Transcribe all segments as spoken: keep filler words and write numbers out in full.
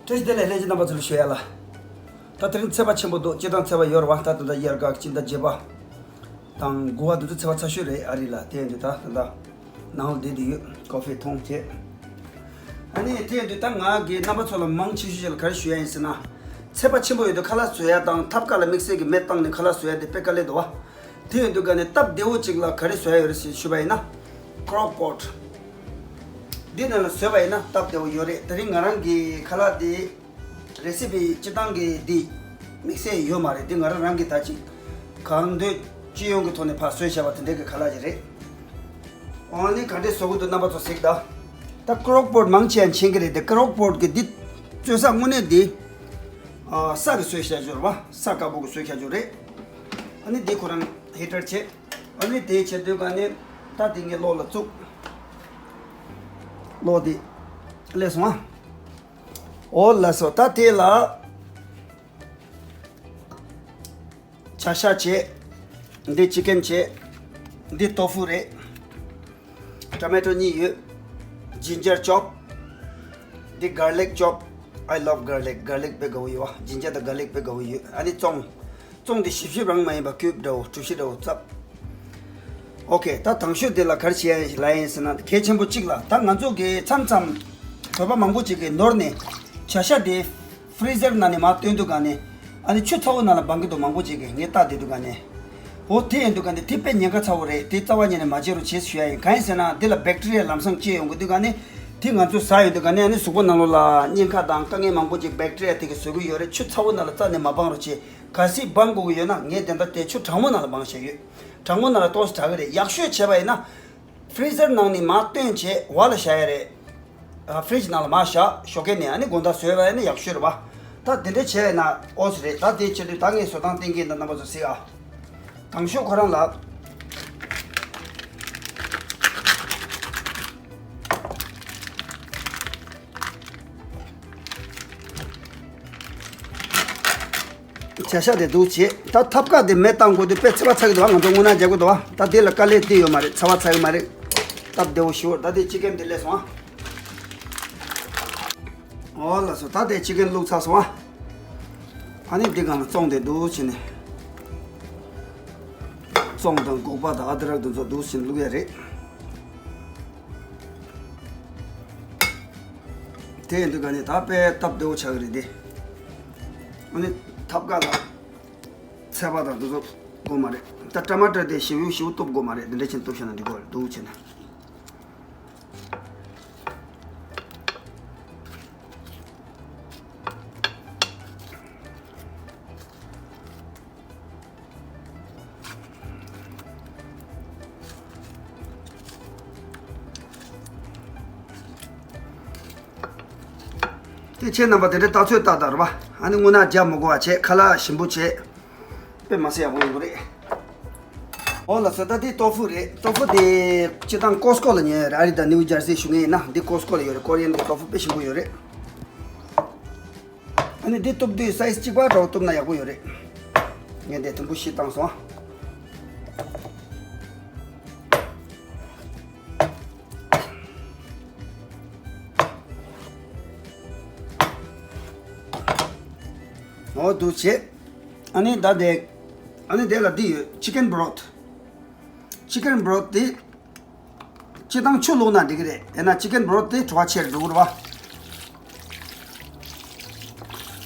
བཀྲ་ཤིས་བདེ་ལེགས། ལྷན་རྒྱས་རྣམ་པ་ཚོ་ལ་ཞུ་ཡ་ལ། ད་དེ་རིང་ཚོད་པ་ཆེན་པོ་འདུག་སྤྱིར་བཏང་ཚོད་པ་ཡོད་རེད་བ། ད་ད་ལྟ་དབྱར་ཁ་སྤྱི་ཟླ་བརྒྱད་པ་དང་དགུ་པ་འདི་ཚོ་ཚོད་པ་ཚ་ཤོས་རེད། ཨ་རི་ལ་དེ་ཡིན་དུས་ད་ད་ལྟ་ནང་ལ་བསྡད་དེ་ཡོད། ཀོ་ཧྥི་འཐུང་བྱས། ཨ་ནི་དེ་ཡིན་དུས་ད་ང་གིས་རྣམ་པ་ཚོ་ལ་མང་ཆེ་ཤོས་ཅིག་ལ་ག་རེ་ཞུ་ཡ་ཡིན་ཟེར་ན། ཚོད་པ་ཆེན་པོ་ཡོད་དུས་ཁ་ལག་བཟོ་ཡ་དང་ཐབ་ཀ་ལ་དམིགས་བསལ་གྱི་མེ་བཏང་ནས་ཁ་ལག་བཟོ་ཡ་དེ་དཔེ་དཀའ་ལས་འདུག་བ། དེ་ཡིན་དུས་ག་ནས་སྟབས་བདེ་བོ་ཅིག་ལ་ག་རེ་བཟོ་ཡ་ཡོད་རེད་ཟེར་ཞུས་པ་ཡིན་ན། ཀྲོག་པོ་ཊི། འདི་ནང་ལ་བཟོས་པ་ཡིན་ན་སྟབས་བདེ་བོ་ཡོད་རེད། དེ་རིང་ང་རང་གི་ཁ་ལག་འདི་རེ་སི་པི་སྤྱིར་བཏང་གི་འདི་དམིགས་བསལ་ཡོད་མ་རེད། འདི་ང་རང་རང་གི་ད་ཅིག་གང་འདོད་སྤྱི་ཡོངས་ཀྱི་ཐོག་ནས་ཕར་བཟོས་བཞག་པ་དེ་འདྲའི་གི་ཁ་ལག་ཅིག་རེད། འོ་ནི་ག་འདྲས་བཟོ་གི་འདུག་རྣམ་པ་ཚོ་གཟིགས་དང་། ད་ཀྲོག་པོ་ཊི་མང་ཆེ་བ་མཁྱེན་གི་རེད་དེ། ཀྲོག་པོ་ཊི་གི་འདི་བཟོ་ས་དངོས་གནས་འདི་ཨ་ས་གི་བཟོས་བཞག་ཅིག་རེད་བ། ས་དཀར་པོ་གི་བཟོས་བཞག་ཅིག་རེད། ཨ་ནི་འདི་ཁོ་རང་ཧི་ཊར་བྱས། ཨ་ནི་དེ་བྱེད་དུས་ག་ནས་ད་དེ་ངས་གློག་ལ་བཙུགས། གློག་དེ་སླེབས་སོང་ཨ། འོ་ལགས་སོ། ད་དེ་ལ་བྱ་ཤ་བྱས། འདི་ཅི་ཀན་བྱས། འདི་ཏོ་ཧྥུ་རེད། ཊོ་མེ་ཊོ་གཉིས་ཡོད། ཇིན་ཇར་ཅོབ། འདི་གར་ལིག་ཅོབ། I love garlic. གར་ལིག་དཔེ་དགའ་བོ་ཡོད་བ། ཇིན་ཇར་དང་གར་ལིག་དཔེ་དགའ་བོ་ཡོད། ཨ་ནི་བཙོང་། བཙོང་དེ་ཞིབ་ཞིབ་རང་མ་ཡིན་པ་ཀིའུབ་འདྲ་བོ་གྲུ་བཞི་འདྲ་བོ་བཙབ། ཨོ་ཁེ། ད་དང་ཤོས་དེ་ལ་ག་རེ་བྱེད་ཡ་ལ་ཡིན་ཟེར་ན། གལ་ཆེན་པོ་གཅིག་ལ་ད་ང་ཚོ་གི་མཚམས་མཚམས་བོད་པ་མང་པོ་ཅིག་གིས་ནོར་ནས་བྱ་ཤ་དེ་ཕི་རི་ཛར་ནང་ནས་མར་བཏོན་དུས་ག་ནས་ཨ་ནི་ཆུ་ཚ་བོ་ནང་ལ་སྦང་གི་འདུག་མང་པོ་ཅིག་གིས་ངས་བལྟས་བསྡད་དུས་ག་ནས། འོ་དེ་ཡིན་དུས་ག་ནས་དེ་དཔེ་ཉེན་ཁ་ཚ་བོ་རེད། དེ་རྩ་བ་ཉིད་ནས་མ་བྱེད་རོགས་བྱེད་ཞུ་ཡ་ཡིན། གང་ཡིན་ཟེར་ན་འདི་ལ་བེག་ཊི་རི་ཡ་ལམ་སང་སྐྱེ་ཡོང་གི་འདུག་ག་ནས། དེ་ང་ཚོས་ཟ་ཡོང་དུས་ག་ནས་ཨ་ནི་གཟུགས་པོ་ནང་ལོགས་ལ་གཉན་ཁ་དང་དཀའ་ངལ་མང་པོ་ཅིག་བེག་ཊི་རི་ཡ་དེ་གིས་བཟོ་གི་ཡོད་རེད། ཆུ་ཚ་བོ་ནང་ལ་རྩ་ནས་མ་སྦང་རོགས་བྱེད། གལ་སྲིད་སྦང་དགོས་ཀྱི་ཡོད་ན་ངས་དེ་འདྲ་དེ་ཆུ་གྲང་མོ་ནང་ལ་སྦང་བྱས་ཡོད། གྲང་མོ་ནང་ལ་ཏོག་ཙམ་དྲག་གི་རེད། ཡག་ཤོས་བྱས་པ་ཡིན་ན་ཕི་རི་ཛར་ནང་ནས་མར་བཏོན་བྱས་འོག་ལ་བཞག་ཡ་རེད། ཨ་ཕི་རི་ཇི་ནང་ལ་མར་བཞག་ཞོགས་ཀས་ནས་ཨ་ནི་དགོང་དག་བཟོས་པ་ཡིན་ན་ཡག་ཤོས་རེད་པ། ད་དེ་འདྲ་བྱས་ན་ཨོ་ཙི་རེད། ད་དེ་བྱེད་དུས་ད་ངས་བཟོ་སྟངས་བསྟན་གྱི་ཡིན། ད་རྣམ་པ་ཚོ་གཟིགས་ཨ། དང་ཤོས་ཁོ་རང་ལ། བྱ་ཤ་དེ་འདུག་བྱས། ད་ཐབ་ཀ་དེ་མེ་བཏང་དགོས་དུས་དཔེ་ཚ་བ་ཚ་གི་འདུག་བ། ང་ཚོ་སྔོ་ནག་རྒྱག་གི་འདུག་བ། ད་དེ་ལ་དཀའ་ལས་དེ་ཡོད་མ་རེད། ཚ་བ་ཚ་གི་མ་རེད། སྟབས་བདེ་བོ་ཞེ་པོ། ད་དེ་ཅི་ཀན་དེ་སླེབས་སོང་ཨ། འོ་ལགས་སོ། ད་དེ་ཅི་ཀན་བླུགས་ཚར་སོང་ཨ། ཨ་ནི་འདི་སྒང་ལ་བཙོང་དེ་འདུག་བྱས་ནས། བཙོང་དང་སྒོག་པ་དང་ཨ་དྲག་དེ་ཚོ་འདུག་བྱས་ནས་བླུགས་ཡ་རེད། དེ་ཡིན་དུས་ག་ནས་ད་དཔེ་སྟབས་བདེ་བོ་ཆགས་ཀྱི་རེད་དེ། ཨ་ནི་ཐབ་ཀ་ལ་ཚལ་པ་དང་དེ་ཚོ་དགོས་མ་རེད། ད་ཊ་མ་ཊར་དེ་ཞིབ་ཞིབ་གཏུབ་དགོས་མ་རེད། འདི་འདྲ་བྱས་ནས་གཏུབ་བཞག་ན་འགྲིག་གི་རེད། འདུག་བྱས་ནས། དེ་ཁྱེད་རྣམ་པ་དེ་འདྲའི་ལྟ་ཚོད་ལྟ་དང་རེད་པ། ཨ་ནི་སྔོ་ནག་རྒྱབ་མི་དགོས་པ་བྱས། ཁ་ལག་ཞིམ་པོ་བྱས། དཔེ་མ་སྲིད་ཡག་པོ་ཡོང་གི་རེད། འོ་ལགས་སོ། ད་འདི་ཏོ་ཧྥུ་རེད། ཏོ་ཧྥུ་དེ་སྤྱིར་བཏང་ཀོ་སི་ཀོ་ལ་ཉོ་ཡ་རེད། ཨ་རི་དང་ནིའུ་ཇར་སི་ཞུ་མཁན་ཡིན་ན་འདི་ཀོ་སི་ཀོ་ལ་ཡོད་རེད། ཀོ་རི་ཡན་གྱི་ཏོ་ཧྥུ་དཔེ་ཞིམ་པོ་ཡོད་རེད། ཨ་ནི་འདི་གཏུབ་དུས་སའི་ཛི་གཅིག་པ་འདྲ་བོ་གཏུབ་ན་ཡག་པོ་ཡོད་རེད། ངས་འདི་དུམ་བུ་བཞི་བཏང་སོང་ཨ། འོ་འདུག་བྱས། ཨ་ནི་ད་དེ། ཨ་ནི་དེ་ལ་འདི་ཡོད། ཅི་ཀན་བྷོ་རོཐ། ཅི་ཀན་བྷོ་རོཐ་དེ། སྤྱིར་བཏང་ཆུ་བླུགས་ན་འགྲིག་གི་རེད། ཡིན་ན་ཅི་ཀན་བྷོ་རོཐ་དེ་བྲོ་བ་ཆེར་འགྲོ་གི་རེད་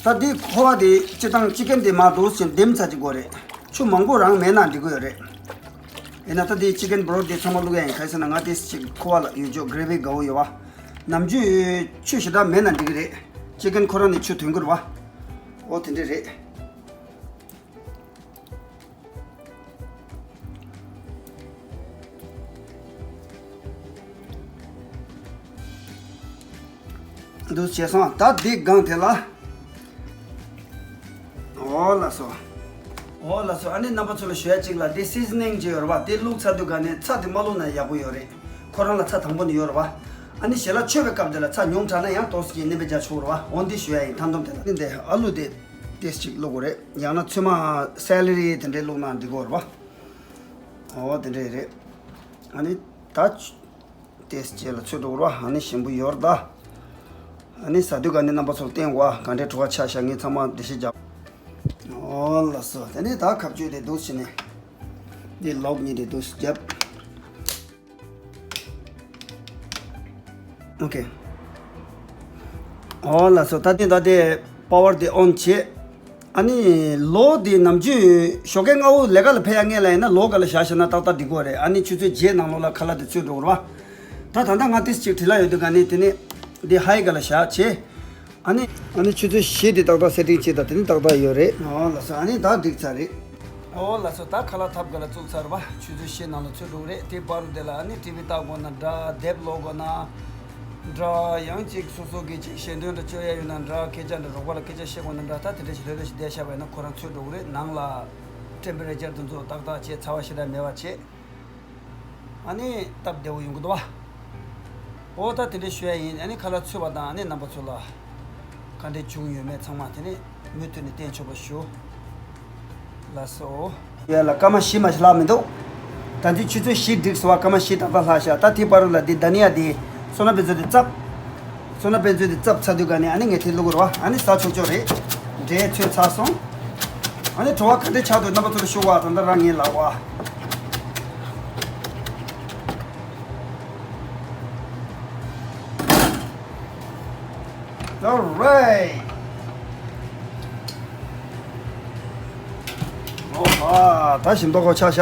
པ། ད་འདི་ཁོ་བ་དེ་སྤྱིར་བཏང་ཅི་ཀན་དེ་མར་འདུག་སེ་ལྡེམ་ཚར་གྱི་དགོས་རེད། ཆུ་མང་པོ་རང་མེད་ན་འགྲིག་གི་ཡོད་རེད། ཡིན་ན་ད་འདི་ཅི་ཀན་བྷོ་རོཐ་དེ་ཚང་མ་བླུགས་ཡ་ཡིན། ག་རེ་ཟེར་ན་ང་དེ་ཅིག་ཁོ་བ་ལ་ཡོད་ཆོག་གྷ་རེ་ཝི་དགའ་བོ་ཡོད་པ། ནམ་རྒྱུན་ཆུ་ཞེ་དྲག་མེད་ན་འགྲིག་གི་རེད། ཅི་ཀན་ཁོ་རང་ནས་ཆུ་ཐོན་གི་རེད་པ། འོ་དེ་འདྲ་རེད། འདུག་བྱས་སོང་། ད་འདི་སྒང་དེ་ལ། འོ་ལགས་སོ། འོ་ལགས་སོ། ཨ་ནི་རྣམ་པ་ཚོ་ལ་ཞུ་ཡ་གཅིག་ལ་འདི་སི་ཛི་ནིང་ཅིག་ཡོད་རེད་པ། དེ་བླུགས་ཚར་དུས་ག་ནས་ཚྭ་དེ་མ་བླུགས་ན་ཡག་པོ་ཡོད་རེད། ཁོ་རང་ལ་ཚྭ་དང་པོ་ནས་ཡོད་རེད་པ། ཨ་ནི་ཞལ་ལག་མཆོད་པའི་སྐབས་དེ་ལ་ཚྭ་ཉུང་དྲགས་ན་ཡང་ཏོག་ཙམ་གྱིས་སྣོན་པ་རྒྱག་ཆོག་རེད་པ། འོ་འདི་ཞུ་ཡ་ཡིན། མཐའ་སྡོམ་དེ་ལ་ནི་འདི་ཨ་ལུ་དེ་ཏོག་ཙམ་ཅིག་བླུགས་དགོས་རེད། ཡང་ན་ཚོད་མ་སེ་ལ་རི་དེ་འདྲས་བླུགས་ན་འགྲིག་གི་རེད་པ། འོ་དེ་འདྲས་རེད། ཨ་ནི་ད་ཏོག་ཙམ་ལ་ཚོད་འགྲོ་གི་རེད་པ། ཨ་ནི་ཞིམ་པོ་ཡོད་རེད་ད། ཨ་ནི་ཟ་དུས་ག་ནས་རྣམ་པ་ཚོར་བསྟན་དགོས་ཨ། ག་འདྲའི་བྲོ་བ་ཆགས་ཤག་ངས་ཚང་མ་འགྲེལ་བཤད་རྒྱབ། ཨོ་ལགས་སོ། དེ་ནས་ད་ཁ་གཅོད་དེ་འདུག་བྱས་ནས། འདི་ལོག་གཉིས་དེ་འདུག་བརྒྱབ། ཨོ་ཁེ། ཨོ་ལགས་སོ། ད་དེ་ད་དེ་པ་ཝར་དེ་ཨོན་བྱེད། ཨ་ནི་ལོ་དེ་ནམ་རྒྱུན་ཞོགས་ཀས་སྔ་པོ་ལས་ཀ་ལ་ཕེབས་ཡ་སྔོན་ལ་ཡིན་ན་ལོ་ག་ལ་བཞག་བཞག་ན་ཏག་ཏག་འགྲིག་གི་རེད། ཨ་ནི་ཆུ་ཚོད་བརྒྱད་ནང་ལོགས་ལ་ཁ་ལག་དེ་ཚུད་འགྲོ་གི་རེད་བ། ད་ད་ལྟ་ང་ཏིས་ཅིག་བྲིས་ལ་ཡོད་དུས་ག་ནས་དེ་ནས་འདི་ཧའི་ག་ལ་བཞག་བྱས། ཨ་ནི་ཨ་ནི་ཆུ་ཚོད་བཞི་དེ་ཏག་ཏག་སེ་ཊིང་བྱས། ད་དེ་ནི་ཏག་ཏག་ཡོད་རེད། ཨོ་ལགས་སོ། ཨ་ནི་ད་འགྲིག་ཚར་རེད། ཨོ་ལགས་སོ། ད་ཁ་ལག་ཐབ་ག་ལ་བཙུགས་ཚར་བ། ཆུ་ཚོད་བཞི་ནང་ལ་ཚུད་འགྲོ་གི་རེད། དེ་བར་དུ་དེ་ལ་ཨ་ནི་ཊི་ཝི་ལྟ་དགོས་ན་འདྲ། དེབ་ཀློག་དགོས་ན་འདྲ། ཡང་ཅིག་སོ་སོ་གི་ཅིག་ཞལ་འདོན་འདྲ་བཅོ་ཡ་ཡོད་ན་འདྲ། སྐད་ཆ་འདྲ་རོགས་པ་ལ་སྐད་ཆ་བཤད་དགོས་ན་འདྲ། ད་དེ་འདྲ་ཞིག་ལྷོད་ལྷོད་ཞིག་བསྡད་བཞག་པ་ཡིན་ན་ཁོ་རང་ཚུད་འགྲོ་གི་རེད། ནང་ལ་ཊེམ་པེ་རེ་ཅར་དེ་ཚོ་ཏག་ཏག་བྱས། ཚ་བ་ཞེ་དྲག་མེད་པ་བྱས། ཨ་ནི་སྟབས་བདེ་བོ་ཡོང་གི་འདུག་བ། ཨོ་ད་དེ་འདྲ་ཞུ་ཡ་ཡིན། ཨ་ནི་ཁ་ལག་ཚུད་པ་དང་ཨ་ནི་རྣམ་པ་ཚོ་ལ་ག་འདྲས་བྱུང་ཡོད་མེད་ཚང་མ་དེ་ནས་མུ་མཐུད་ནས་བསྟན་ཆོག་པ་ཞུ། ལགས་སོ། ཡ་ལ་སྐར་མ་བཞི་མ་ཞིག་ལྷག་མི་འདུག་ད་ལྟའི་ཆུ་ཚོད་བཞི་འགྲིག་སོང་བ། སྐར་མ་བཞི་ཏག་ཏག་ལྷག་ཤག་ད་དེ་བར་ལ་དེ་ད་ནི་ཡ་དེ་སོ་ན་དཔེ་མཛོད་དེ་བཙབ། སོ་ན་དཔེ་མཛོད་དེ་བཙབ་ཚར་དུས་ག་ནས་ཨ་ནི་ངས་དེ་བླུག་དགོས་རེད་བ། ཨ་ནི་ཟ་ཆོག་ཆོག་རེད། འབྲས་ཚོས་ཚར་སོང་། ཨ་ནི་བྲོ་བ་ག་འདྲས་ཆགས་འདུག་རྣམ་པ་ཚོ་ལ་ཞུ་བ། ད་ལྟ་རང་ངའི་ལག་པ། All right. ཨོ་ཧ། ད་ཞིམ་མདོག་ཁ་པོ་ཆགས་ཤག་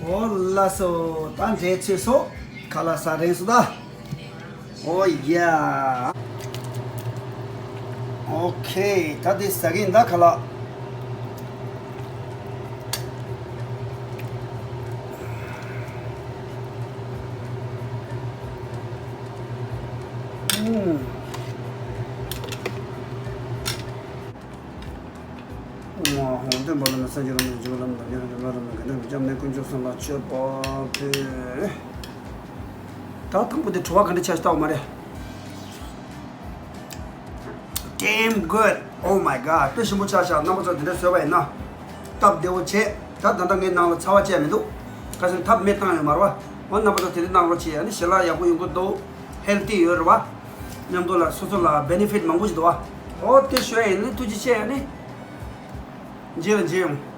ཨོ་ལགས་སོ། ད་འབྲས་ཚོས་སོ། ཁ་ལག་ཟ་རན་སོང་ད། Oh yeah. Okay. ད་དེ་ཟ་གི་ཡིན་ད་ཁ་ལག་ཨུམ། ཨོ་མ་ཧོ། འདོན་པ་ལ་ནི་སངས་རྒྱས་རང་ཉིད་ཀྱི་ལམ་དང་། ཉན་རང་གི་ལམ་རིམ་གྱི་གནས་ཀྱི་སྐྱབས་གནས་དཀོན་མཆོག་གསུམ་ལ་མཆོད་པ་འབུལ། ད་དང་པོ་དེ་བྲོ་བ་ག་འདྲ་ཆགས་ཤག་ལྟ་དགོས་མ་རེད། Damn good. Oh my god. དཔེ་ཞིམ་པོ་ཆགས་ཤག་རྣམ་པ་ཚོ་དེ་འདྲ་བཟོས་པ་ཡིན་ན། སྟབས་བདེ་བོ་བྱས། ད་ད་ལྟ་ངའི་ནང་ལ་ཚ་བ་ཅི་ཡང་མི་འདུག་ཁ་སང་ཐབ་མེ་བཏང་ཡོད་མ་རེད་བ། འོ་རྣམ་པ་ཚོ་དེ་འདྲ་གནང་རོགས་བྱེད། ཨ་ནི་ཞལ་ལག་ཡག་པོ་ཡོང་གི་འདུག་ཧེལ་ཐི་ཡོད་རེད་བ། མཉམ་དུ་ལ་སོ་སོ་ལ་བེ་ནེ་ཕིཊ་མང་པོ་ཞིག་འདུག་བ། འོ་དེ་ཞུ་ཡ་ཡིན། ཐུགས་རྗེ་ཆེ། ཨ་ནི་མཇལ་ལ་མཇལ་ཡོང་།